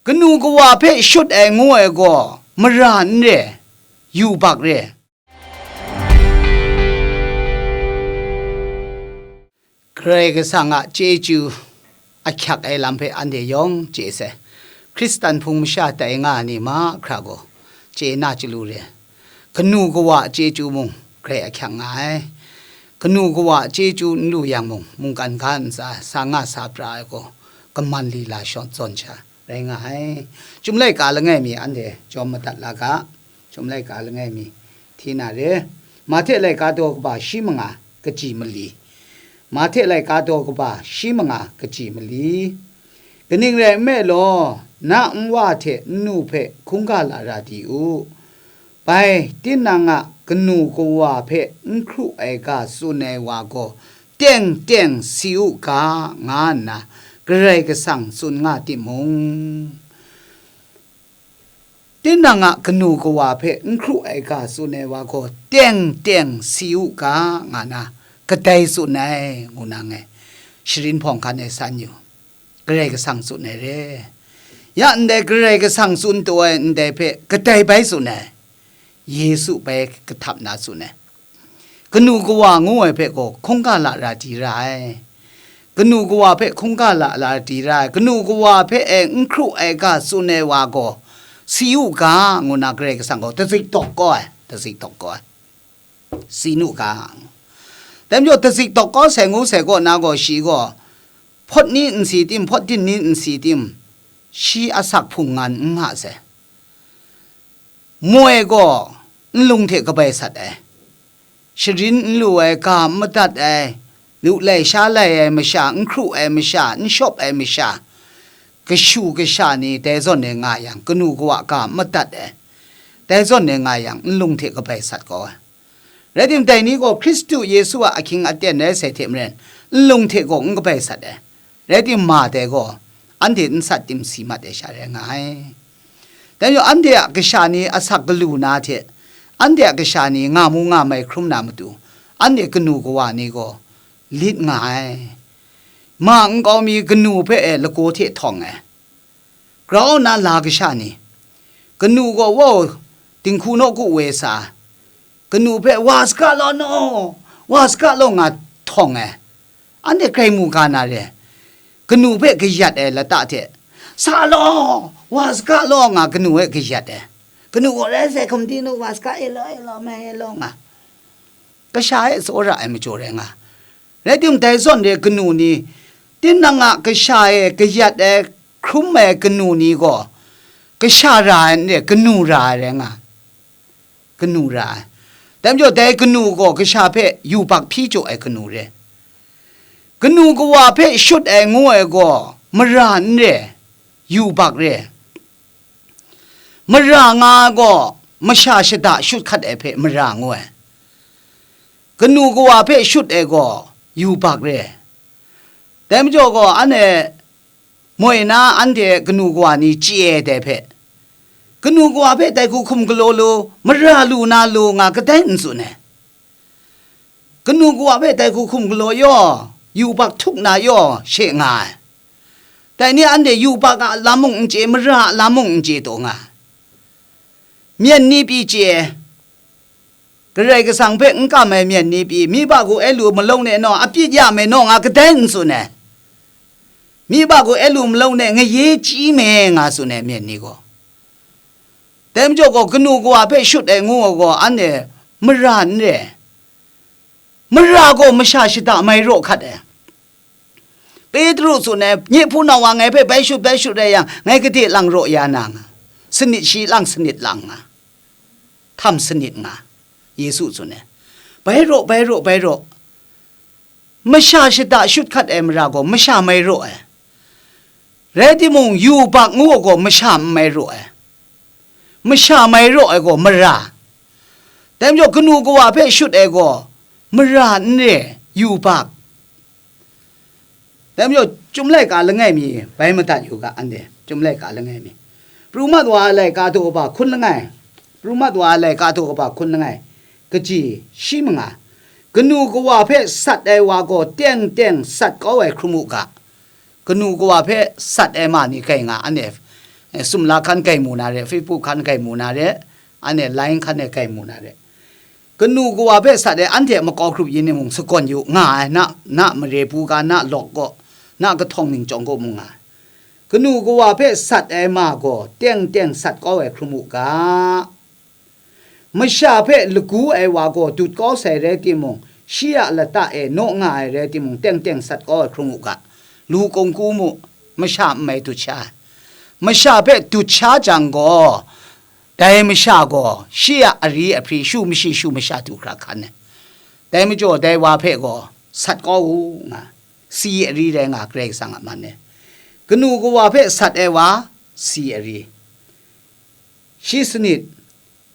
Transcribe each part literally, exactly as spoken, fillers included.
Kanu kawa hpe shut ai ngu ai gaw, mara n re, yubak re. Karai Kasang a chyeju ahkyak ai lam hpe anhte yawng chye sai. Hkristan hpung masha tai nga ai ni mahkra gaw chye na chyalu re. Kanu kawa a chyeju mung grai ahkyak nga ai. Kanu kawa a chyeju n lu yang mung, mungkan ga ntsa sa nga sa pra ai gaw, kaman lila shawng zawn sha rai nga ai. Chyum laika langai mi anhte jawm madat la ga. Chyum laika langai mi hti na re. Mahte laika daw kaba shi manga kaji mali. Mahte laika daw kaba shi manga kaji mali. Kaning rai nme law, na nwa hte nnu hpe hkungga lara di u. Bai, tinang a kanu kawa hpe n hkru ai ga tsun ai wa gaw, teng teng si u ga, nga nna Karai Kasang tsun nga timung, tinang a kanu kawa hpe n hkru ai ga tsun ai wa gaw, teng teng si u ga, nga na kadai tsun ai, ngu na ngai sharin hpawng hkan e san yu. Karai Kasang tsun ai re. Ya ndai Karai Kasang tsun taw ai ndai hpe kadai bai tsun ai? Yesu bai kahtap na tsun ai. Kanu kawa ngu ai hpe gaw hkungga lara di ra ai. Kanu kawa hpe hkungga lara di ra ai. Kanu kawa hpe e n hkru ai ga tsun ai wa gaw, si u ga, ngu na Karai Kasang gaw tazik dawk kau ai, tazik dawk kau ai. Si nu ga. Dai majaw, tazik dawk kau sai ngu sai kaw na gaw, shi gaw hpawt ni n si tim, hpawt din ni n si tim, shi asak hpung ngan n nga sai. Moi gaw nlung hte kabai sat ai, sharin n lu ai, ga n madat ai, lu lai sha lai ai masha, n hkru ai masha, n shawp ai masha, kashu kasha ni dai zawn e nga yang, kanu kawa ga n madat ai, dai zawn e nga yang, nlung hte kabai sat kau ai. Rai timung, dai ni gaw Hkristu Yesu a ahkying aten rai sai hte maren, nlung hte gaw n kabai sat ai. Rai timung, ma dai gaw anhte n sat tim si mat ai sha rai nga ai. Dai majaw, anhte a kasha ni asak galu na hte, anhte a kasha ni nga mu nga mai hkrum na matu, anhte kanu kawa ni gaw lit nga ai. Ma nkau mi kanu hpe e lagaw hte htawng ai. Grau nna la kasha ni, kanu gaw, wow, dinghku nawku woi sa, kanu hpe, "Wa saga law no, wa saga law," nga htawng ai. Anhte grai mu ga na re, kanu hpe kayat ai lata hte, "Sa law, wa saga law," nga kanu hpe kayat ai. Kanu gaw rai sai hkum di nu, wa saga e law, e law, mai e law nga, kasha e tsawra ai majaw rai nga. Rai timung, dai zawn re kanu ni, tinang a kasha e kayat ai hkrum ai kanu ni gaw, kasha ra ai n re, kanu ra ai rai nga. Kanu ra ai. Dai majaw, dai kanu gaw kasha hpe yubak hpyi jaw ai kanu re. Kanu kawa hpe shut ai ngu ai gaw, mara n re, yubak re. Mara nga ai gaw, masha shada shut hkat ai hpe mara ngu ai. Kanu kawa hpe shut ai gaw, yubak re. Dai majaw gaw, anhte moi na anhte kanu kawa ni chye ai dai hpe, kanu kawa hpe dai hku hkum galaw lu, mara lu na lu nga kadai n tsun ai. Kanu kawa hpe dai hku hkum galaw yaw, yubak htuk na yaw, she nga ai. Dai ni anhte yubak a lam mung n chye, mara a lam mung n chye taw nga ai. Myen ni pyi chye, Karai Kasang hpe n kam ai myen ni pyi, mi ba hku e lu malawng ne naw, apyit ya me naw nga kadai n tsun ai. Mi ba hku e lu malawng ne ngaye chyi me nga tsun ai myen ni gaw. Dai majaw gaw, kanu kawa hpe shut ai ngu ai gaw, anhte mara n re. Mara gaw masha shada mai raw hkat ai. Petru tsun ai, "Nye hpunau wa ngai hpe bai shut, bai shut rai yang, ngai gade lang raw ya na nga, sanit shi lang sanit lang nga, htam sanit nga," Yesu tsun ai. Bai raw, bai raw, bai raw. Masha shada shut hkat ai mara gaw masha mai raw ai. Rai timung, yubak ngu ai gaw masha n mai raw ai. Masha mai raw ai gaw mara. Dai majaw, kanu kawa hpe shut ai gaw mara n re, yubak. Dai majaw, Chyum laika langai mi bai madat yu ga, anhte, Chyum laika langai mi. Pru mat wa ai laika daw kaba hkun langai, Pru mat wa ai laika daw kaba hkun langai, kaji shi manga. Kanu kawa hpe sat ai wa gaw teng teng sat kau ai hkrum u ga. Kanu kawa hpe sat ai ma ni kai nga, anhte, eh, sumla hkan gai mu na re, Facebook hkan gai mu na re, anhte Line hkan e gai mu na re. Kanu kawa hpe sat ai anhte a makau hkrup yin ni mung sagawn yu nga ai, na, na mare pu ga, na lawk gaw, na kahtawng ningchyawng gaw mu nga ai. Kanu kawa hpe sat ai ma gaw teng teng sat kau ai hkrum u ga. Masha hpe lagu ai wa gaw dut kau sai rai timung, shi a lata e naw nga ai rai timung, teng teng sat kau ai hkrum u ga. Lu kungku mu, masha n mai dut sha ai. Masha hpe dut sha jang gaw, dai masha gaw shi a ari ahpri shu mashi shu masha du hkra hkan ai. Dai majaw dai wa hpe gaw sat kau u nga, si ari rai nga Karai Kasang a man e. Kanu kawa hpe sat ai wa, si ari. Shi sanit,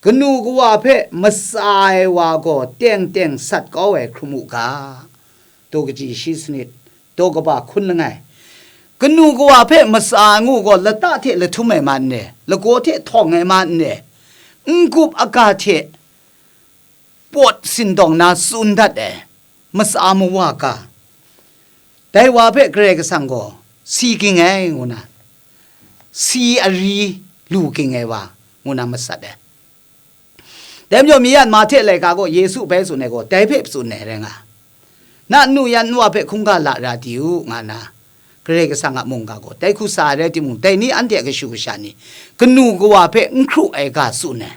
kanu kawa hpe matsa ai wa gaw teng teng sat kau ai hkrum u ga. Daw kaji shi sanit, daw kaba hkun langai. Kanu kawa hpe matsa ai ngu gaw lata hte lahtum ai ma n re, lagaw hte htawng ai ma n re, n-gup aga hte pawt sindawng na tsun dat ai, matsa mawa ga, dai wa hpe Karai Kasang gaw si ging ai ngu na, si ari lu ging ai wa ngu na masat ai. Dai majaw, mi yan Mahte laika gaw Yesu bai tsun ai gaw, dai hpe tsun ai rai nga, na nnu yan nwa hpe hkungga lara di u, nga na, Karai Kasang a mungga gaw dai hku sa ai rai timung, dai ni anhte a kashu kasha ni, kanu kawa hpe n hkru ai ga tsun ai.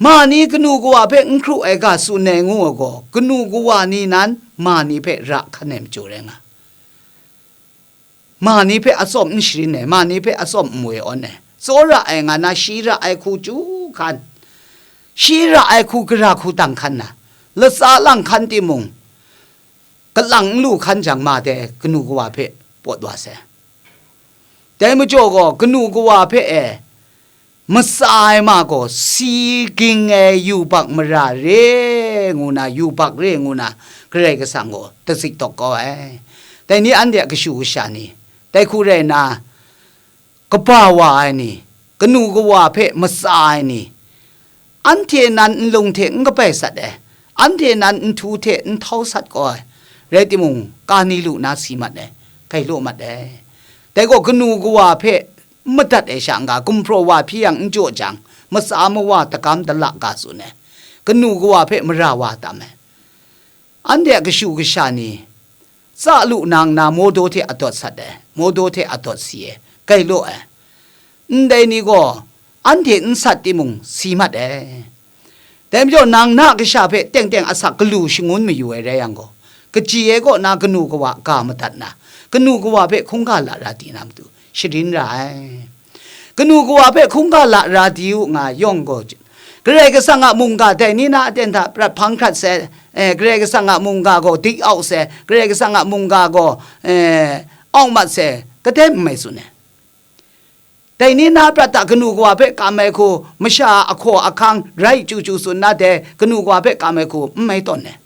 Ma ni kanu kawa hpe n hkru ai ga tsun ai ngu ai gaw, kanu kawa ni nan ma ni hpe ra hkan ai majaw rai nga. Ma ni hpe atsawm n sharin ai, ma ni hpe atsawm n woi awn ai, tsawra ai nga na, shi ra ai hku chyu hkan, shi ra ai hku gara hku tang hkan na, latsa lang hkan timung, kalang n lu hkan jang ma dai kanu kawa hpe pawt wa sai. Dai majaw gaw kanu kawa hpe e matsa ai ma gaw si ging ai yubak mara re ngu na, yubak re ngu na, Karai Kasang gaw datsit dawk kau ai. Dai ni anhte a kashu kasha ni, dai hku rai nna, kaba wa ai ni, kanu kawa hpe matsa ai ni, anhte nan nlung hte n kabai sat ai, anhte nan nhtu hte n htau sat kau ai, rai timung, ka ni lu na si mat ai, gai law mat ai. Dai gaw kanu kawa hpe n madat ai sha n-ga, gumhpraw wa hpyi yang n jaw jang, matsa mawa dagam dala ga tsun ai, kanu kawa hpe mara wa tam ai. Anhte a kashu kasha ni, tsa lu nang na mawdaw hte adawt sat ai, mawdaw hte adawt si ai, gai law ai. Ndai ni gaw anhte n sat timung, si mat ai. Dai majaw, nang na kasha hpe teng teng asak galu shangun mayu ai rai yang gaw, kaji ai kaw na kanu kawa ga madat na, kanu kawa hpe hkungga lara di na matu, sharin ra ai. Kanu kawa hpe hkungga lara di u nga yawng gaw, Karai Kasang a mungga dai ni na aten hta prat hpang hkrat sai, eh, Karai Kasang a mungga gaw dik au sai, Karai Kasang a mungga gaw, eh, awng mat sai, kadai n mai tsun ai. Dai ni na prat hta kanu kawa hpe kam ai hku, masha a ahkaw ahkang rai chyu chyu tsun na dai kanu kawa hpe kam ai hku n mai tawn ai.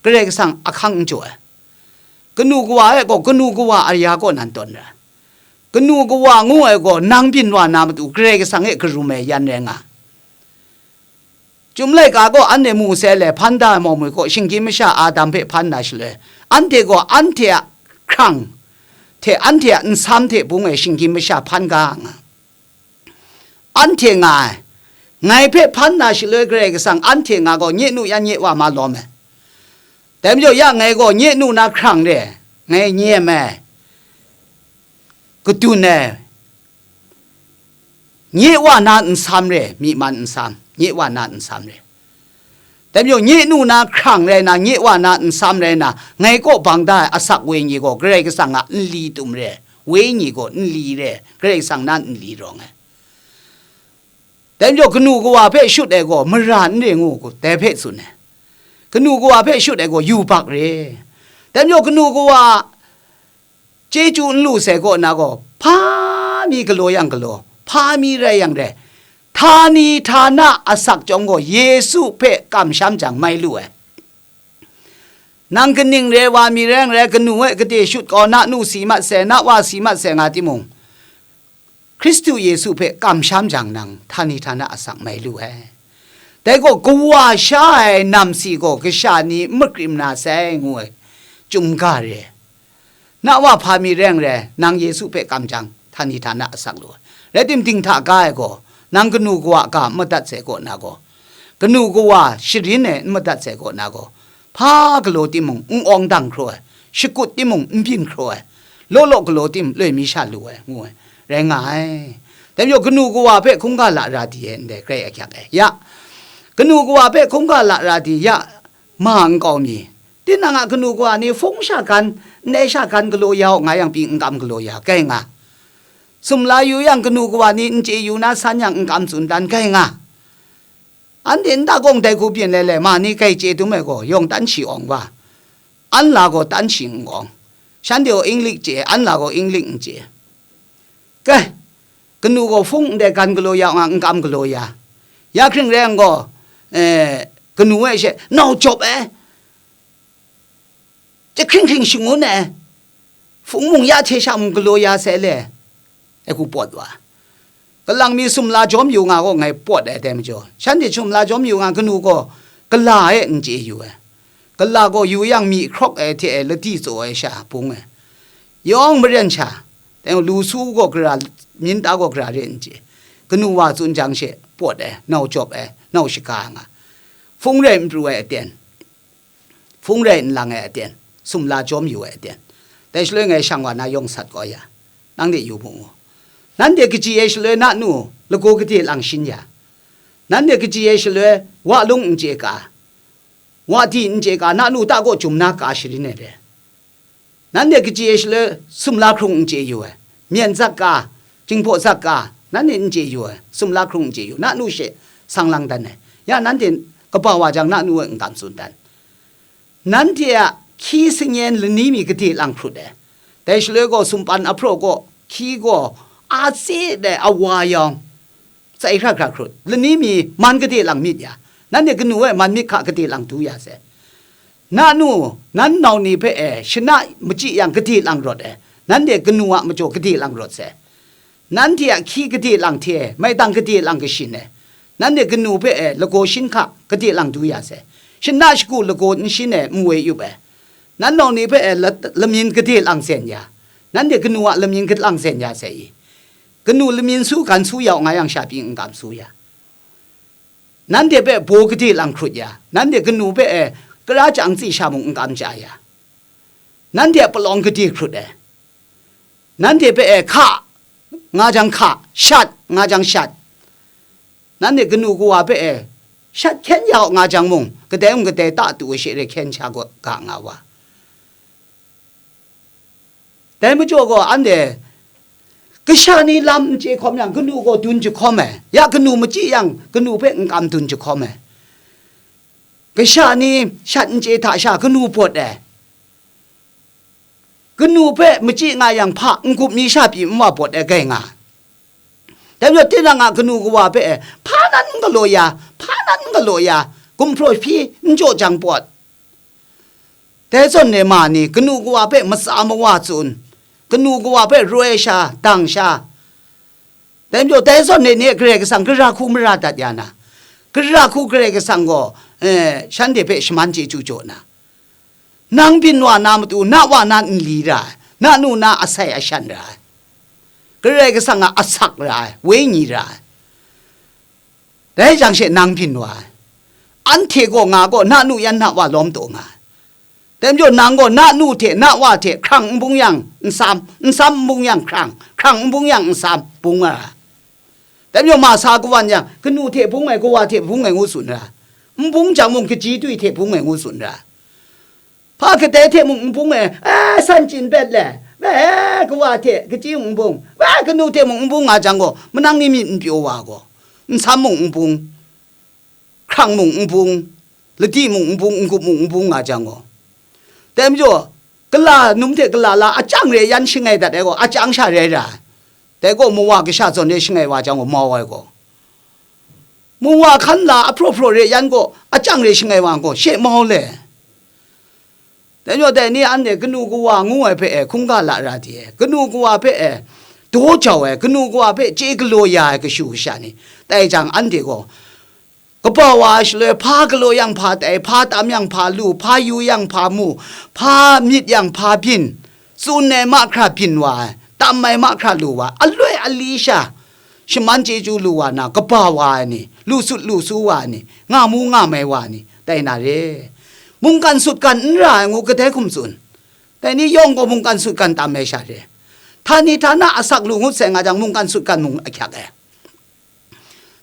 Karai Kasang ahkang n jaw ai. Kanu kawa e gaw kanu kawa a ya kaw nan tawn ra. Kanu kawa ngu ai gaw nang byin wa na matu Karai Kasang e karum ai yan rai nga. Chyum laika gaw anhte mu sai le, hpan da ai mawmwi gaw shinggyim masha Adam hpe hpan na shaloi, anhte gaw anhte a hkrang hte anhte a nsam hte bung e shinggyim masha hpan ga nga. Anhte nga ai, ngai hpe hpan na shaloi Karai Kasang anhte nga gaw nye nu yan nye wa ma lawm ai. Dai majaw ya ngai gaw nye nu na hkrang re, ngai nyem ai, kadun ai, nye wa na nsam re, myi man nsam, nye wa na nsam re. Dai majaw nye nu na hkrang rai na, nye wa na nsam rai na, ngai kaw bang da ai asak wenyi gaw Karai Kasang a nli tum re, wenyi gaw nli re, Karai Kasang na nli rawng ai. Dai majaw kanu kawa hpe shut ai gaw mara n re ngu, dai hpe tsun ai. Kanu kawa hpe shut ai gaw yubak re. Dai majaw kanu kawa chyeju n lu sai kaw na gaw, hpa mi galaw yang galaw, hpa mi rai yang rai, htani htana asak chyawm gaw Yesu hpe kamsham jang mai lu ai. Nang kaning re wa mi rai yang rai, kanu e kade shut kau, na nu si mat sai, na wa si mat sai nga timung, Hkristu Yesu hpe kamsham jang nang htani htana asak mai lu ai. Dai gaw kawa sha ai namsi gaw kasha ni n makrim na sai ngu ai, chyum ga re ai. Na wa hpa mi rai yang rai, nang Yesu hpe kam jang, htani htana asak lu ai. Rai timung, dinghta ga e gaw, nang kanu kawa ga n madat sai kaw na gaw, kanu kawa sharin e n madat sai kaw na gaw, hpa galaw timung n awng dang hkraw ai, shakut timung n byin hkraw ai, law law galaw tim loi mi sha lu ai, ngu ai, rai nga ai. Dai majaw, kanu kawa hpe hkungga lara di ai ndai, grai ahkyak ai. Ya, kanu kawa hpe hkungga lara di ya, ma nkau mi, tinang a kanu kawa ni hpung sha gan, ndai sha gan galaw ya u nga yang pyi, n kam galaw ya, kai nga. Sumla yu yang, kanu kawa ni n chye yu na san yang, n kam tsun dan, kai nga. Anhte nta gawng dai hku byin le le, ma ni grai chye dum ai gaw, yawng tan shi awng wa, an la gaw tan shi n awng. Shanhte gaw Inglik chye, an la gaw Inglik n chye. Kai, kanu gaw hpung ndai gan galaw ya nga, n kam galaw ya. Ya hkring rai yang gaw, eh, kanu e she, nau jawp ai, jahkring hkring shangun ai, hpung mung ya hte sha mung galaw ya sai le, ai hku pawt wa. Kalang mi sumla jawm yu nga gaw ngai pawt ai, dai majaw, shanhte sumla jawm yu nga, kanu gaw kala e n chye yu ai. Kala gaw yu yang, myi hkrawk ai hte e ladi tsaw ai sha bung ai. Yawng maren sha, dai lu su gaw gara, myin ta gaw gara re n chye. Kanu wa tsun jang she pawt ai, nau jawp ai, nau shaga nga. Hpung rai n pru ai aten, hpung rai n lang ai aten, sumla jawm yu ai aten. Dai shaloi ngai shang wa na yawng sat kau ya, nanhte yu mu mu. Nanhte kaji ai shaloi na nu lagaw gade lang shin ya, nanhte kaji ai shaloi wa lung n chye ka, wa di n chye ka, na nu ta gaw jum na ka sharin ai re. Nanhte kaji ai shaloi sumla hkrung n chye yu ai, myen zat ka, jinghpaw zat ka, nanhte n chye yu ai, sumla hkrung n chye yu, na nu she sang lang dan ai. Ya, nanhte kaba wa jang, na nu e n kam tsun dan. Nanhte a hkyi singyen lani mi gade lang hkrut ai. Dai shaloi gaw sumpan ahpraw gaw hkyi gaw a tse dai awa yawng, tsai hkra hkra hkrut. Lani mi man gade lang myit ya, nanhte kanu e man myit hka gade lang du ya sai. Na nu, nan nau ni hpe e shana machyi yang gade lang rawt ai, nanhte kanu a majaw gade lang rawt sai. Nanhte a hkyi gade lang hte, maidang gade lang kashin ai, nanhte kanu hpe e lagaw shin hka gade lang du ya sai. Shana shagu lagaw n shin ai, n woi yup ai. Nan nau ni hpe e la-, lamyin gade lang zen ya, nanhte kanu a lamyin gade lang zen ya sai i? Kanu lamyin su gan su yau nga yang sha pyi n kam su ya. Nanhte hpe baw gade lang hkrut ya, nanhte kanu hpe e kara chyang tsi sha mung n kam chya ya. Nanhte a palawng gade hkrut ai. Nanhte hpe e hka nga jang hka, shat nga jang shat. Nanhte kanu kawa hpe e shat hkyen ya u nga jang mung, kadai mung kadai ta tu ai she re hkyen sha ga nga wa. Dai majaw gaw, anhte kasha ni lam n chye hkawm yang, kanu gaw dun jahkawm ai, ya kanu machyi yang, kanu hpe n kam dun jahkawm ai. Kasha ni shat n chye hta sha kanu pawt ai, kanu hpe machyi nga yang, hpa n-gup mi sha pyi n wa pawt ai, gai nga. Dai majaw, tinang a kanu kawa hpe e hpa nan n galaw ya, hpa nan n galaw ya, gumhpraw hpyi n jaw jang pawt. Dai zawn e ma ni, kanu kawa hpe matsa mawa tsun, kanu kawa hpe roi sha, dang sha. Dai majaw, dai zawn e ni e Karai Kasang gara hku mara dat ya na, gara hku Karai Kasang gaw, eh, shanhte hpe shaman chyeju jaw na, nang byin wa na matu, na wa na nli ra ai, na nu na asai ashan ra ai, Karai Kasang a asak ra ai, wenyi ra ai. Dai jang she nang byin wa ai. Anhte gaw nga gaw na nu yan na wa lawm taw nga ai. Dai majaw, nang gaw na nu hte na wa hte hkrang n bung yang nsam, nsam n bung yang hkrang, hkrang n bung yang nsam, bung nga ra ai. Dai majaw, ma sa kawan yang, kanu hte bung ai, kawa hte bung ai ngu tsun ra ai. N bung jang mung, kaji dwi hte bung ai ngu tsun ra ai. Hpa kadai hte mung n bung e, e, san chyin pet le, e, kawa hte kaji mung n bung, e, kanu hte mung n bung nga jang gaw, manang ni myit n pyaw wa gaw, nsam mung n bung, hkrang mung n bung, ladi mung n bung, n-gup mung n bung nga jang gaw, dai majaw, kala num hte kala la, a chyang re yan shangai dat ai gaw, a chyang sha rai ra ai. Dai gaw, mawa kasha zawn re shangai wa jang gaw, mau ai gaw, mawa hkan la ahpraw hpraw re yan gaw, a chyang re shangai wa gaw, she mau le. Dai majaw, dai ni anhte kanu kawa ngu ai hpe e hkungga lara di ai, kanu kawa hpe e daw jau ai, kanu kawa hpe chye galaw ya ai kashu kasha ni, tai jang, anhte gaw kaba wa ai shaloi, hpa galaw yang hpa tai, hpa tam yang hpa lu, hpa yu yang hpa mu, hpa myit yang hpa byin, tsun ai mahkra byin wa ai, tam ai mahkra lu wa, aloi ali sha, shaman chyeju lu wa na, kaba wa ai ni, lu sut lu su wa ai ni, nga mu nga mai wa ai ni, tai na re. Mungkan sutgan n ra ai ngu kadai hkum tsun? Dai ni yawng gaw mungkan sutgan tam ai sha re. Htani htana asak lu ngut sai nga jang, mungkan sutgan mung ahkyak ai.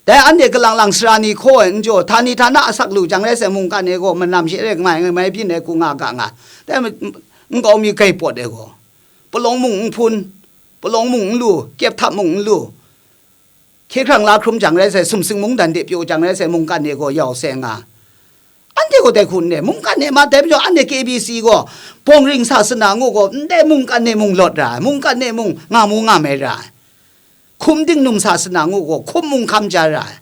Dai anhte kalang lang sara ni hkaw ai n jaw, htani htana asak lu jang rai sai, mungkan e gaw manam she rai mai, mai byin ai hku nga ga nga. Dai ma-, nkau mi gai pawt ai gaw, palawng mung n hpun, palawng mung n lu, kyep htap mung n lu, hkye hkrang la hkrum jang rai sai, sumsing mungdan de pyaw jang rai sai, mungkan e gaw yau sai nga. Anhte gaw dai hku n re, mungkan e ma dai majaw, anhte K B C gaw, bawng ring sa sana ngu gaw, ndai mungkan e mung lawt ra ai, mungkan e mung nga mu nga mai ra ai. Hkum dingnum sa sana ngu gaw, hkum mung hkam ja ra ai.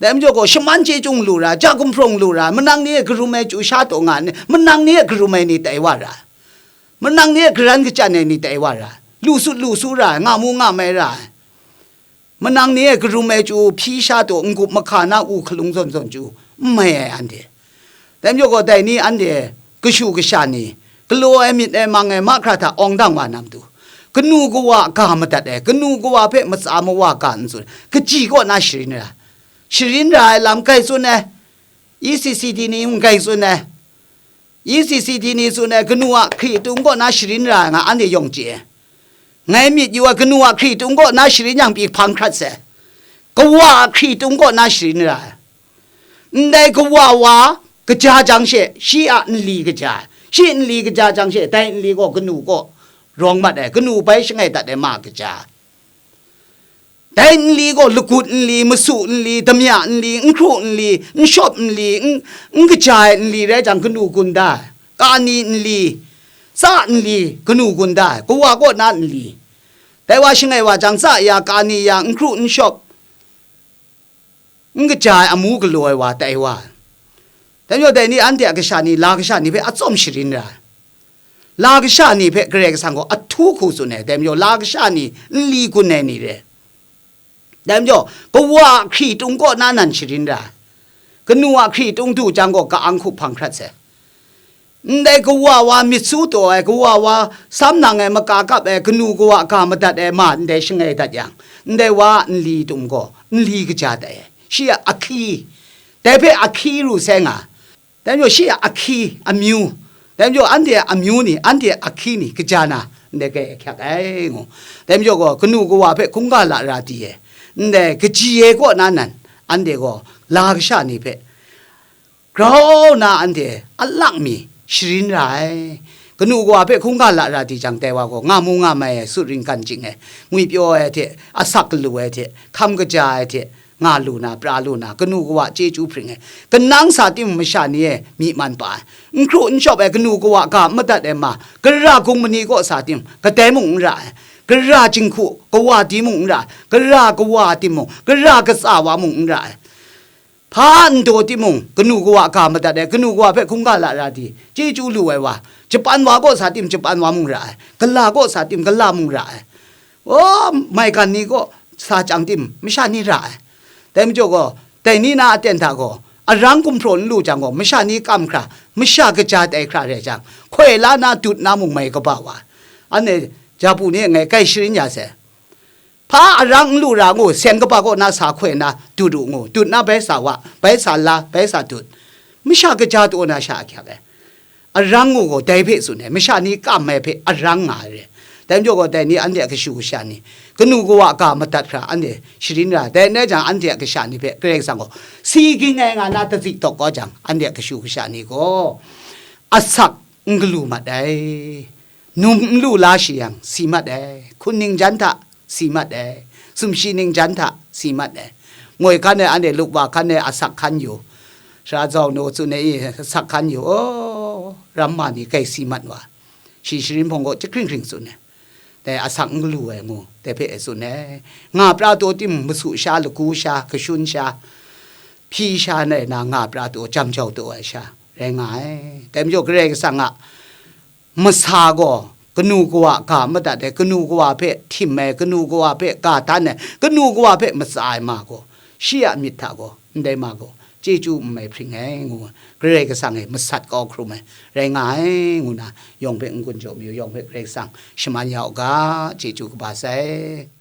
Dai majaw gaw, shaman chyeju lu ra, ja gumhpraw lu ra, manang ni e karum ai chyu sha taw nga ai ni, manang ni e karum ai ni tai wa ra ai. Manang ni e karan kachyan ai ni tai wa ra ai. Lu sut lu su ra ai, nga mu nga mai ra ai. Manang ni e karum ai chyu hpyi sha taw, n-gup mahka na u hkalung zawn zawn chyu n mai ai anhte. Dai majaw gaw, dai ni anhte kashu kasha ni, galaw ai myit ai mang ai mahkra hta awng dang wa na matu, kanu kawa ga madat ai, kanu kawa hpe matsa mawa ga n tsun, kaji kaw na sharin ra, sharin ra ai lam grai tsun ai, E C C D ni mung grai tsun ai. E C C D ni tsun ai, kanu a hkri tung kaw na sharin ra ai nga, anhte yawng chye ai. Ngai myit yu ai, kanu a hkri tung kaw na sharin yang pyi hpang hkrat sai. Kawa a hkri tung kaw na sharin ra ai. Ndai kawa wa kaja jang she, shi a nli kaja ai. Shi nli kaja jang she, dai nli gaw kanu kaw rawng mat ai, kanu bai shangai dat ai ma kaja ai. Dai nli gaw lagut nli, masu nli, damya nli, nhkru nli, nshawp nli, n, n kaja ai nli rai jang, kanu gun da ai, kani nli, tsa nli, kanu gun da ai, kawa kaw na nli. Dai wa shangai wa jang, tsa ya, kani ya, nhkru nshawp, n kaja ai amu galaw ai wa tai wa ai. Dai majaw, dai ni anhte a kasha ni, la kasha ni hpe atsawm sharin ra ai. La kasha ni hpe Karai Kasang gaw ahtu hku tsun ai. Dai majaw, la kasha ni nli gun ai ni re. Dai majaw, kawa a hkri tung kaw na nan sharin ra ai. Kanu a hkri tung du jang gaw, ka-ang hku hpang hkrat sai. Ndai kawa wa myit su taw ai, kawa wa sam nang ai, maka kap ai, kanu kawa ga madat ai ma ndai shangai dat yang, ndai wa a nli tum gaw nli kaja tai ai. Shi a ahkyi, dai hpe ahkyi ru sai nga. Dai majaw shi a ahkyi, amyu, dai majaw anhte a amyu ni, anhte a ahkyi ni kaja na, ndai grai ahkyak ai ngu. Dai majaw gaw, kanu kawa hpe hkungga lara di ai, ndai kaji ai kaw na nan, anhte gaw la kasha ni hpe grau na anhte a lak mi sharin ra ai. Kanu kawa hpe hkungga lara di jang, dai wa gaw nga mu nga mai ai, sut ringkan jing ai, ngwipyaw ai hte, asak galu ai hte, hkam kaja ai hte, nga lu na, pra lu na, kanu kawa chyeju hpring ai, kanang sa timung masha ni e myi man pa ai, nhkru nshawp ai, kanu kawa ga madat ai ma, gara gung mani kaw sa tim, kadai mung n ra ai, gara jinghku kawa di mung n ra ai, gara kawa timung, gara katsa wa mung n ra ai. Hpa n daw timung, kanu kawa ga madat ai, kanu kawa hpe hkungga lara di, chyeju lu ai wa, Japan wa kaw sa tim, Japan wa mung ra ai, gala kaw sa tim, gala mung ra ai. O, maigan ni kaw sa chyang tim, masha ni ra ai. Dai majaw gaw, dai ni na aten hta gaw, arang gumhpraw n lu jang gaw, masha ni kam hkra, masha kaja tai hkra rai jang, hkoi la na, dut na mung mai kaba wa ai. Anhte japu ni e ngai grai sharin ya sai. Hpa arang n lu ra ngu, sen kaba kaw na sa hkoi na, dut u ngu, dut na bai sa wa, bai sa la, bai sa dut. Masha kaja taw na sha ahkyak ai. Arang ngu gaw dai hpe tsun ai, masha ni kam ai hpe arang nga ai re. Dai majaw gaw, dai ni anhte a kashu kasha ni, kanu kawa ga madat hkra anhte sharin ra, dai n rai jang, anhte a kasha ni hpe Karai Kasang gaw si ging ai nga na, datsi tawk kau jang, anhte a kashu kasha ni gaw asak n galu mat ai. Num n lu la shi yang, si mat ai. Hkun ningjan hta si mat ai. Sumshi ningjan hta si mat ai. Moi hkan e, anhte lupwa hkan e asak hkan yu, sara zau nu tsun ai, asak hkan yu, o, ramma ni grai si mat wa. Shi sharin hpawng gaw chyahkring hkring tsun ai. Dai asak n galu ai ngu, dai hpe e tsun ai. Nga pra taw tim, masu sha, lagu sha, kashun sha, hpyi sha nai na, nga pra taw, jam jau taw ai sha rai nga ai. Dai majaw, Karai Kasang a masa gaw kanu kawa ga madat ai, kanu kawa hpe htim ai, kanu kawa hpe ga dan ai, kanu kawa hpe matsa ai ma gaw, shi a myit hta gaw, ndai ma gaw, chyeju n mai hpring ai ngu, Karai Kasang e masat kau hkrum ai rai nga ai ngu na, yawng hpe n-gun jaw mayu, yawng hpe Karai Kasang shaman ya u ga, chyeju kaba sai.